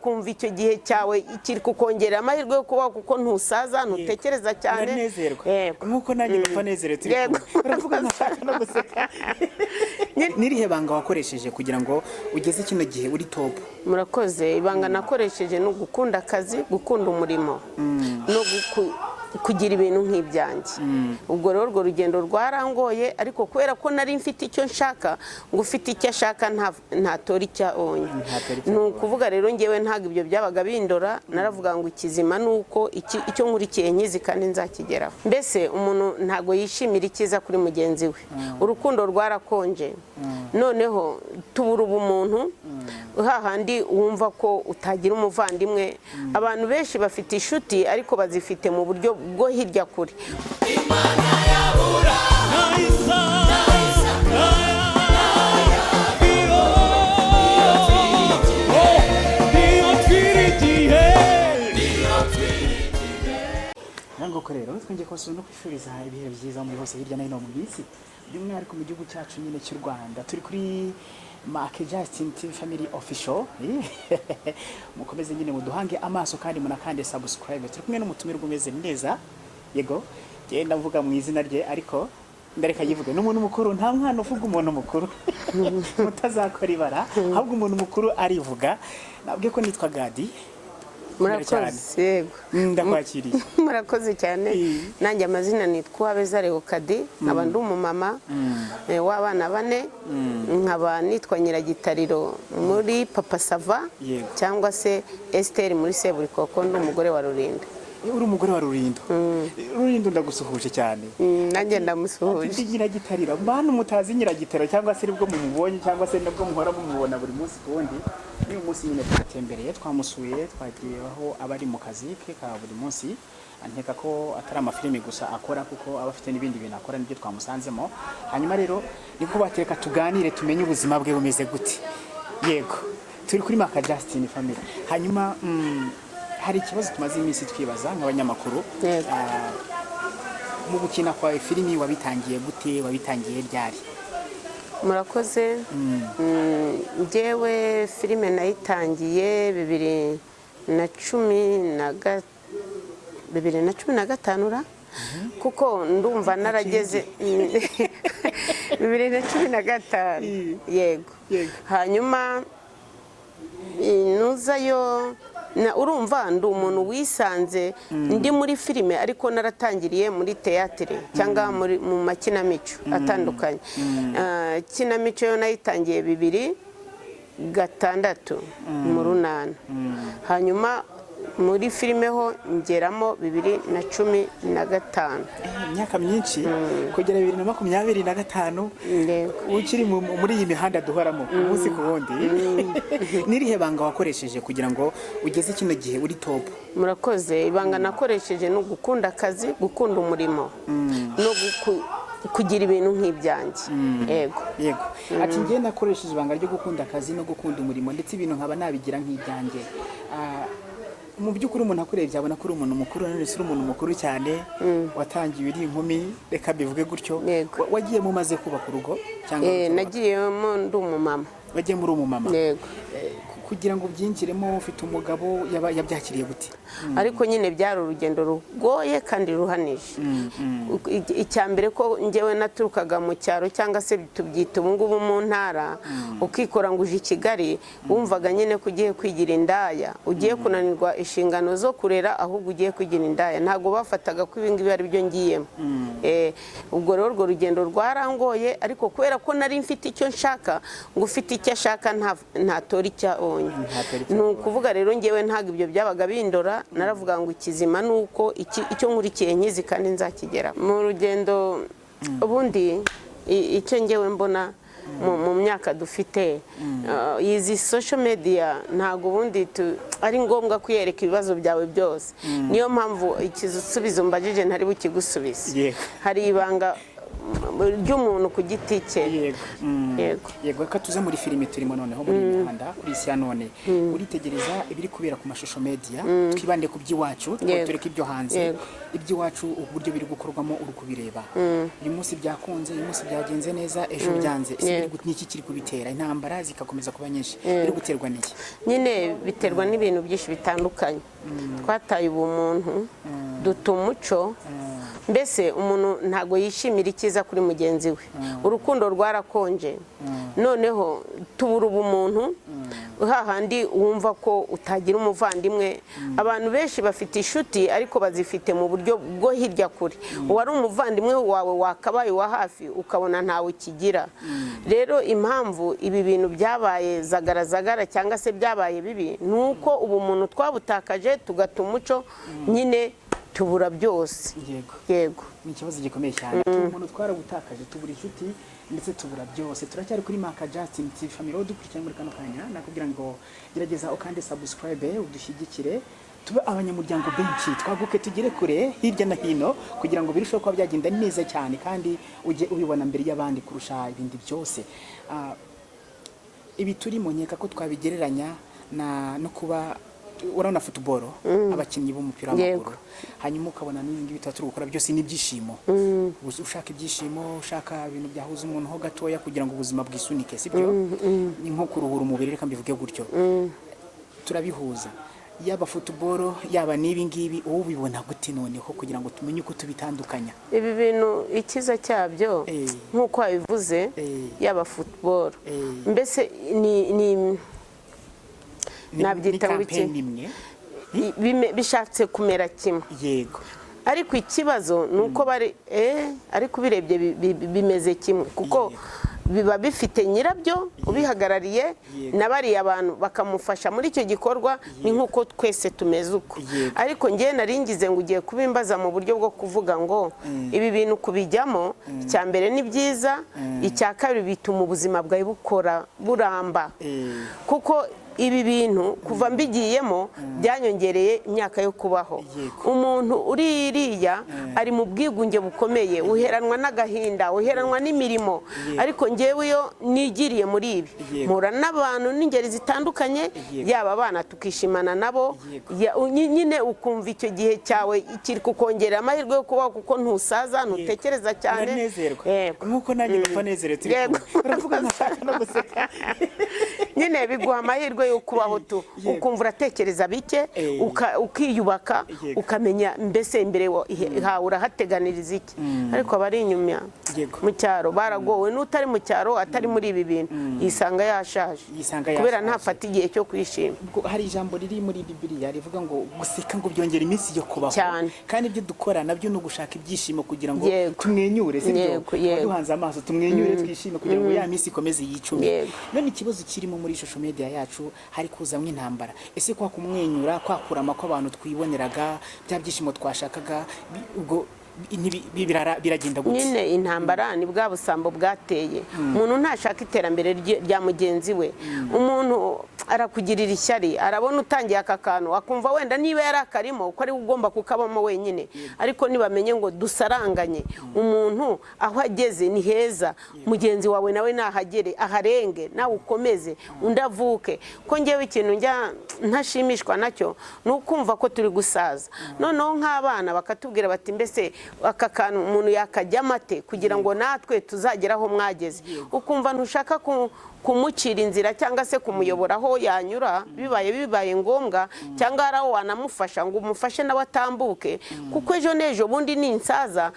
Kumva icyo gihe cyawe kiri kukongerera amahirwe yo kubaho, kuko ntusaza, ntutekereza cyane. Uranezerwa. Yego. Nk'uko nanjye numva nezerewe turi kumwe, uravuga nkashaka no guseka. N'irihe banga wakoresheje kugira ngo ugeze kino gihe uri top? Murakoze. Ibanga nakoresheje ni ugukunda akazi, gukunda umurimo no kugira ibintu nk'ibyanjye. Ubwo rero urwo rugendo rwarangoye, ariko kubera ko nari mfite icyo nshaka, ngo ufite icyo ashaka ntatora icyo abonye. Ntatora icyo Ni ukuvuga rero ngewe ntabwo ibyo byabaga bindora. Naravuga ngo ikizima ni uko icyo nkurikiye nkizi kandi nzakigeraho. Mbese umuntu ntabwo yishimira icyiza kuri mugenzi we. Urukundo rwarakonje, noneho tubura ubumuntu, hahandi wumva ko utagira umuvandimwe. Abantu benshi bafite inshuti, ariko bazifite mu buryo bwo hirya kure. Nguko rero twongeye kubasura no kwifuriza ibihe byiza muri hose hirya no hino mu isi, by'umwihariko mu gihugu cyacu nyine cy'u Rwanda. Turi kuri Mark Justin TV Family Official. Mukomeze nyine muduhange amaso kandi munakande subscribe. Turi kumwe n'umutumirwa umeze neza. Yego, genda mvuga mu izina rye, ariko ndareka yivuge. Ni umuntu mukuru. Nta mwana uvuga umuntu mukuru, mutazakora ibara, ahubwo umuntu mukuru arivuga. Nabwiye ko nitwa Gadi. Murakoze, yego. Ndakwakiriye. Murakoze cyane. Nanjye amazina nitwa Uwabeza Leokadi, nkaba ndi umumama w'abana bane, nkaba nitwa Nyiragitariro muri Papa Sava cyangwa se Esiteri muri Seburikoko. Ndi umugore wa Rurinda. Uri umugore wa Rurindo. Rurindo, ndagusuhuje cyane. Nanjye ndamusuhuje. Ati Nyiragitariro, bantu mutazi Nyiragitariro, cyangwa se nibwo mumubonye, cyangwa se nibwo muhora mumubona buri munsi ku wundi, n'uyu munsi nyine twatembereye, twamusuye, twagiye aho aba ari mu kazi ke ka buri munsi. Nkeka ko atari amafilimi gusa akora, kuko aba afite n'ibindi bintu akora, nibyo twamusanzemo. Hanyuma rero niko bateka tuganire, tumenye ubuzima bwe bumeze gute. Yego, turi kuri Maka Justin Family. Hanyuma hari ikibazo tumaze iminsi twibaza nk'abanyamakuru. Ah, mu gukina kwawe filimi wabitangiye gute? Wabitangiye ryari? Murakoze. Njyewe filime nayitangiye 2015 ra, kuko ndumva narageze 2015, yego. Hanyuma nuzayo urumva ndi umuntu wisanze ndi muri filime, ariko naratangiriye muri théâtre cyangwa mu makinamico atandukanye. Ah, kinamico yo nayitangiye 2006 mu runana, hanyuma muri filime ho ngeramo 2015. Imyaka myinshi kugera 2025. Yego. Ukiri muri iyi mihanda duhoramo umunsi ku wundi, n'irihe banga wakoresheje kugira ngo ugeze kino gihe uri top? Murakoze. Ibanga nakoresheje ni ugukunda akazi, gukunda umurimo no kugira ibintu nk'ibyanjye, yego. Yego, ati njye nakoresheje ibanga ryo gukunda akazi no gukunda umurimo, ndetse ibintu nkaba nabigira nk'ibyanjye. Ah, mu by'ukuri umuntu akurebye abona ko uri umuntu mukuru. None se uri umuntu mukuru cyane, watangiye uri inkumi, reka bivuge gutyo. Yego. Wagiye mumaze kubaka urugo cyangwa utarubaka? Nagiyemo ndi umumama. Wagiye muri umumama? Yego. Kugira ngo ubyinjiremo ufite umugabo, yaba yabyakiriye gute? Ariko nyine byari urugendo rugoye kandi ruhanije. Icya mbere ko njyewe naturukaga mu cyaro, cyangwa se tubyita ubu ngubu mu ntara, ukikora ngo uje i Kigali, wumvaga nyine ko ugiye kwigira indaya, ugiye kunanirwa inshingano zo kurera, ahubwo ugiye kwigira indaya. Ntabwo bafataga ko ibi ngibi ari byo ngiyemo. Ubwo rero urwo rugendo rwarangoye, ariko kubera ko nari mfite icyo nshaka, ngo ufite icyo ashaka ntatora icyo abonye. Ntatora icyo Ni ukuvuga rero ngewe ntabwo ibyo byabaga bindora. Naravuga ngo ikizima ni uko icyo nkurikiye nkizi kandi nzakigera mu rugendo. Ubundi icyo ngewe mbona mu myaka dufite, izi social media, ntabwo ubundi ari ngombwa kwiyereka ibibazo byawe byose. Niyo mpamvu igisubizo mbajije ntari bukigusubize. Hari ibanga ry'umuntu ku giti cye. Yego. Yego. Yego, reka tuze muri filime turimo noneho muri iyi mihanda, kuri isi ya none. Uritegereza ibiri kubera ku mashusho media, twibande ku by'iwacu, tureke ibyo hanze. Iby'iwacu, uburyo biri gukorwamo uri kubireba. Uyu munsi byakunze, uyu munsi byagenze neza, ejo byanze. Ese ni iki kiri kubitera? Intambara zikakomeza kuba nyinshi, biri guterwa n'iki? Nyine biterwa n'ibintu byinshi bitandukanye. Twataye ubumuntu, duta umuco. Mbese umuntu ntabwo yishimira icyiza kuri mugenzi we. Urukundo rwarakonje, noneho tubura ubumuntu, hahandi wumva ko utagira umuvandimwe. Abantu benshi bafite inshuti, ariko bazifite mu buryo bwo hirya kure. Uwari umuvandimwe wawe wakabaye uwa hafi, ukabona ntawe ukigira. Rero impamvu ibi bintu byabaye zagarazagara cyangwa se byabaye bibi ni uko ubumuntu twabutakaje, tugata umuco, nyine tubura byose. Yego. Ni ikibazo gikomeye cyane. Umuntu twarabutakaje, tubura inshuti, ndetse tubura byose. Turacyari kuri Maka Justin TV Family. Aho dukurikirana muri kano kanya, nakubwira ngo gerageza ukande subscribe, udushyigikire, tube abanyamuryango benshi, twaguke, tugere kure hirya no hino, kugira ngo birusheho kuba byagenda neza cyane, kandi ujye ubibona mbere y'abandi kurusha ibindi byose. Ibi turimo, nkeka ko twabigereranya na no kuba urabona football, abakinnyi b'umupira w'amaguru, hanyuma ukabona n'ibi ngibi tuba turi gukora byose n'ibyishimo. Ushaka ibyishimo, ushaka ibintu byahuza umuntu ho gatoya kugira ngo ubuzima bwisunike, sibyo? Ni nko kuruhura umubiri, reka mbivuge gutyo. Turabihuza, yaba football, yaba n'ibi ngibi. Wowe ubibona gute noneho, kugira ngo tumenye uko tubitandukanya? Ibi bintu, icyiza cyabyo, nk'uko wabivuze, yaba football, mbese ni nabyita ni ngo iki? campaign imwe. Bishatse kumera kimwe. Ariko ikibazo ni uko bari ariko ubirebye bimeze kimwe, kuko biba bifite nyirabyo ubihagarariye na bariya bantu bakamufasha muri icyo gikorwa. Ni nk'uko twese tumeze uko. Ariko ngewe nari ngize ngo ugiye kubimbaza mu buryo bwo kuvuga ngo ibi bintu kubijyamo, icya mbere ni byiza, icya kabiri bituma ubuzima bwawe bukora buramba, kuko ibi bintu kuva mbigiyemo byanyongereye imyaka yo kubaho. Umuntu uri iriya ari mu bwigunge bukomeye, uheranwa n'agahinda, uheranwa n'imirimo. Ariko ngewe iyo nigiriye muri ibi, mpura n'abantu n'ingeri zitandukanye, yaba abana tukishimana nabo. Nyine ukumva icyo gihe cyawe kiri kukongerera amahirwe yo kubaho, kuko ntusaza, ntutekereza cyane. Uranezerwa. Yego. Nk'uko nanjye numva nezerewe turi kumwe, uravuga nkashaka no guseka. Nyine biguha amahirwe yo kubaho tu, ukumva uratekereza bike, ukiyubaka, ukamenya mbese imbere hawe urahateganiriza iki. Ariko abari inyuma mu cyaro baragowe. N'utari mu cyaro, atari muri ibi bintu, yisanga yashaje, Yisanga kubera yashaje. ntafata igihe cyo kwishima. Ubwo hari ijambo riri muri Bibiliya rivuga ngo guseka ngo byongera iminsi yo kubaho. Cyane. Kandi ibyo dukora nabyo ni ugushaka ibyishimo kugira ngo tumwenyure, sibyo? Yego, yego. Duhanze amaso, tumwenyure, twishime, kugira ngo ya minsi ikomeze yicume. None ikibazo kirimo muri social media yacu, hari kuzamwo intambara. Ese kwa kumwenyura, kwa kurama kw'abantu twiboneraga, bya byishimo twashakaga, ubwo biragenda gute? Nyine intambara ni bwa busambo bwateye. Umuntu ntashaka iterambere rya mugenzi we. Umuntu arakugirira ishyari, arabona utangiye aka kantu, akumva wenda niba yari akarimo ko ari we ugomba kukabamo wenyine. Ariko nibamenye ngo dusaranganye. Umuntu aho ageze ni heza, mugenzi wawe nawe nahagere, aharenge, nawe ukomeze, undi avuke. Ko ngewe ikintu njya ntashimishwa nacyo ni ukumva ko turi gusaza, noneho nk'abana bakatubwira bati: "Mbese aka kantu umuntu yakajyamo ate kugira ngo natwe tuzagere aho mwageze?" Ukumva ntushaka kumucira inzira cyangwa se kumuyobora aho yanyura, bibaye ngombwa, cyangwa hari aho wanamufasha ngo umufashe nawe atambuke, kuko ejo n'ejo bundi ninsaza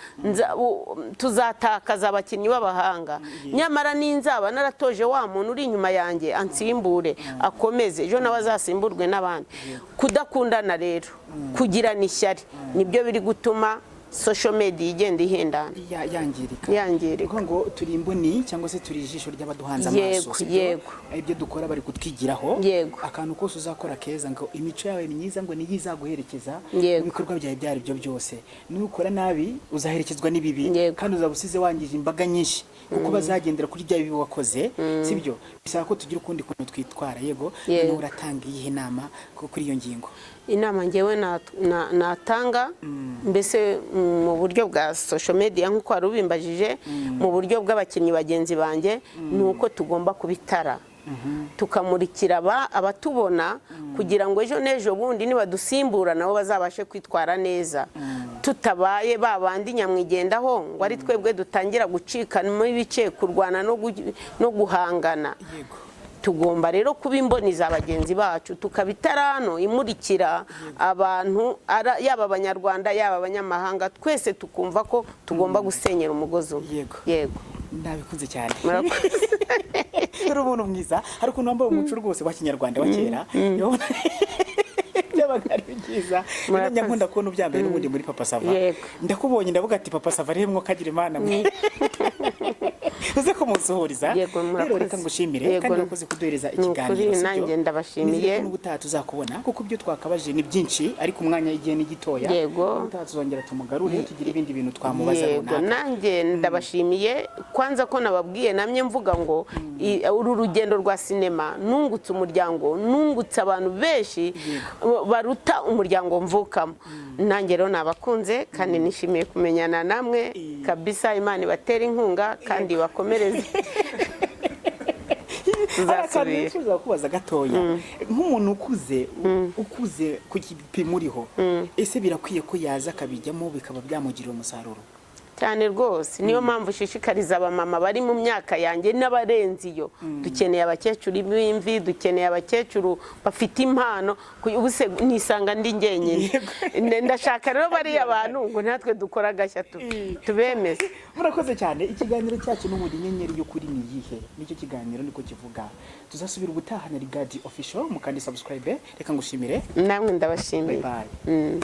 tuzatakaza abakinnyi b'abahanga. Nyamara ninzaba naratoje wa muntu uri inyuma yanjye, ansimbure, akomeze, ejo nawe azasimburwe n'abandi. Kudakundana rero, kugirana ishyari, nibyo biri gutuma social media igenda ihindana. Yangirika. Yangirika. Kuvuga ngo turi imboni cyangwa se turi ijisho ry'abaduhanze amaso, sibyo? Yego. Ibyo dukora bari kutwigiraho. Akantu kose uzakora keza, ngo imico yawe myiza ngo niyo izaguherekeza mu bikorwa byawe ibyo ari byo byose. Nukora nabi uzaherekezwa n'ibibi, kandi uzaba usize wangije imbaga nyinshi, kuko bazagendera kuri bya bibi wakoze, sibyo? Bisaba ko tugira ukundi kuntu twitwara. Yego. Yego. Noneho uratanga iyihe nama kuri iyo ngingo? Inama ngewe natanga mbese mu buryo bwa social media, nk'uko wari ubimbajije, mu buryo bw'abakinnyi bagenzi banjye, ni uko tugomba kubitara, tukamurikira abatubona, kugira ngo ejo n'ejo bundi nibadusimbura nabo bazabashe kwitwara neza, tutabaye ba bandi nyamwigendaho ngo ari twebwe dutangira gucikamo ibice, kurwana no guhangana. Tugomba rero kuba imboni za bagenzi bacu, tukaba itarano imurikira abantu, yaba Abanyarwanda, yaba abanyamahanga, twese tukumva ko tugomba gusenyera umugozi umwe. Yego. Nabikunze cyane. Murakoze. Uri umuntu mwiza. Hari ukuntu wambaye umuco rwose wa kinyarwanda wa kera, byabaga ari byiza. Murakoze. Nkunda kubona ubyambaye n'ubundi muri Papa Sava. Ndakubonye, ndavuga ati: "Papa Sava arihemwo." Kagira Imana mwe, uze kumusuhuriza. Yego, Rero murakoze. reka ngushimire. Yego. Kandi wakoze kuduhereza Ni ukuri, ikiganiro, sibyo? nanjye ndabashimiye. Nizere ko n'ubutaha tuzakubona, kuko ibyo twakabajije ni byinshi, ariko umwanya, igihe ni gitoya. Ubutaha tuzongera tumugarure, tugire ibindi bintu twamubaza runaka. Nanjye ndabashimiye. Kwanza ko nababwiye, namye mvuga ngo uru rugendo rwa sinema nungutse umuryango, nungutse abantu benshi baruta umuryango mvukamo. Nanjye rero nabakunze kandi nishimiye kumenyana namwe kabisa. Imana ibatera inkunga kandi bakomereze. Hari akantu Tuzasubira. nifuza kubaza gatoya, nk'umuntu ukuze ku gipimo uriho, ese birakwiye ko yaza akabijyamo, bikaba byamugirira umusaruro? Cyane rwose. Niyo mpamvu ushishikariza abamama bari mu myaka yanjye n'abarenze iyo. Dukeneye abakecuru b'imvi, dukeneye abakecuru bafite impano. Ubu se nisanga ndi njyenyine? Ndashaka rero bariya bantu ngo natwe dukore agashya, tubemeze. Murakoze cyane. Ikiganiro cyacu n'ubundi, "Inyenyeri y'ukuri ni iyihe?" Nicyo kiganiro, niko kivuga. Tuzasubira ubutaha na Rigadi Official, mukandi subscribe. Reka ngushimire. Namwe ndabashimiye. Bye bye.